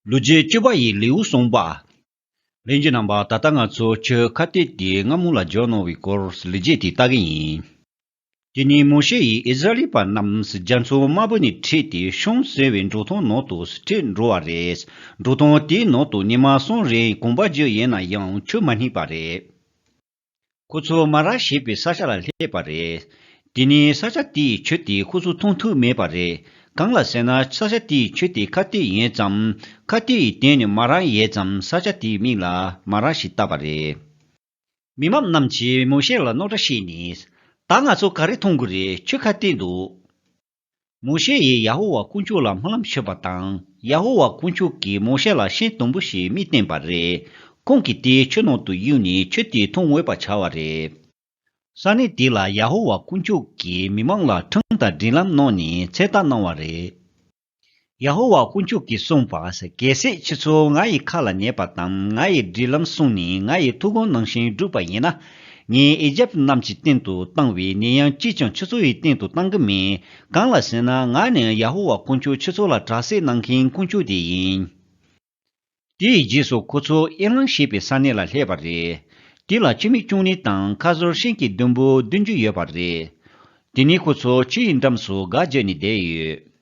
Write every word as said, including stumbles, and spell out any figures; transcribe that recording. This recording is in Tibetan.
ལོ་རྒྱུས་བཅུ་པ་ཡི་ལེའུ་གསུམ་པ། ལྷན་རྒྱས་རྣམ་པ། ད་ལྟ་ང་ཚོ་ཆོས་ཁ་གཏད་དེ་སྔ་མོ་ལ་འཇོག་གནང་བའི་སྐོར་ལོ་རྒྱུས་དེ་ལྟ་གི་ཡིན། དེ་ནས་མོ་ཤེ་ཡིས་ཨིསི་ར་ཨེལ་པ་རྣམས་རྒྱ་མཚོ་དམར་པོ་ནས་ཁྲིད་དེ་ཤོང་ཟེར་བའི་འབྲོག་ཐང་ནང་དུ་ཁྲིད་འགྲོ་བ་རེད། འབྲོག་ཐང་དེའི་ནང་དུ་ཉི་མ་གསུམ་རིང་གོམ་པ་བརྒྱུད་ཡིན་ན་ཡང་ཆུ་མ་རྙེད་པ་རེད། ཁོ་ཚོ་མ་ར་ཞེས་པའི་ས་ཆ་ལ་སླེབས་པ་རེད། དེ་ནས་ས་ཆ་དེའི་ཆུ་དེ་ཁོ་ཚོ་འཐུང་ཐུབ་མེད་པ་རེད། གང་ལ་ཟེར་ན་ས་ཆ་དེའི་ཆུ་དེ་ཁ་གཏད་ཡིན་ཙང་། ཁ་གཏད་ཡི་སྟེང་ནས་མ་ར་ཡོད་ཙང་ས་ཆ་དེའི་མིང་ལ་མ་ར་ཞེས་བཏགས་པ་རེད། མི་མང་རྣམས་ཀྱིས་མོ་ཤེ་ལ་རྣམ་གྲངས་བཤད་ནས། ད་ང་ཚོ་ག་རེ་འཐུང་དགོས་རེད། ཆུ་ཁ་གཏད་འདུག་མོ་ཤེ་ཡིས་ཡ་ཧོ་ཝཱ་དཀོན་མཆོག་ལ་སྨོན་ལམ་ཞུས་པ་དང་། ཡ་ཧོ་ཝཱ་དཀོན་མཆོག་གིས་མོ་ཤེ་ལ་ཤིང་དུམ་བུ་ཞིག་མིག་བསྟན་པ་རེད། ཁོང་གིས་དེའི་ཆུ་ནང་དུ་གཡུགས་ནས་ཆུ་དེ་འཐུང་འོས་པ་ཆགས་པ་རེད། ས་གནས་དེ་ལ་ཡ་ཧོ་ཝཱ་དཀོན་མཆོག་གིས་མི་མང་ལ་ཁྲིམས་དང་སྒྲིག་ལམ་གནང་ནས་ཚོད་ལྟ་གནང་བ་རེད། ཡ་ཧོ་ཝཱ་དཀོན་མཆོག་གིས་གསུངས་པ། གལ་སྲིད་ཁྱེད་ཚོ་ང་ཡི་ཁ་ལ་ཉན་པ་དང་། ང་ཡི་སྒྲིག་ལམ་སྲུང་ནས་ང་ཡི་ཐུགས་དགོངས་ནང་བཞིན་བསྒྲུབས་པ་ཡིན་ན། ངས་ཨི་ཇིབ་རྣམས་ཀྱི་སྟེང་དུ་བཏང་བའི་ནད་ཡམས་གཅིག་ཀྱང་ཁྱེད་ཚོ་ཡི་སྟེང་དུ་བཏང་གི་མེད། གང་ལ་ཟེར་ན་ང་ནི་ཡ་ཧོ་ཝཱ་དཀོན་མཆོག་ཁྱེད་ཚོ་ལ་དྲག་སྐྱེད་གནང་མཁན་དཀོན་མཆོག་དེ་ཡིན། དེའི་རྗེས་སུ་ཁོ་ཚོ་ཨེ་ལམ་ཞེས་པའི་ས་གནས་ལ་སླེབས་པ་རེད། དེ་ལ་ཆུ་མིག་བཅུ་གཉིས་དང་ཁ་ཟུར་ཤིང་གི་ལྡུམ་བུ་བདུན་ཅུ་ཡོད་པ་རེད། དེ་ནས་ཁོ་ཚོ་ཆུ་ཡི་འགྲམ་སུ་སྒར་བརྒྱབ་ནས་བསྡད་ཡོད།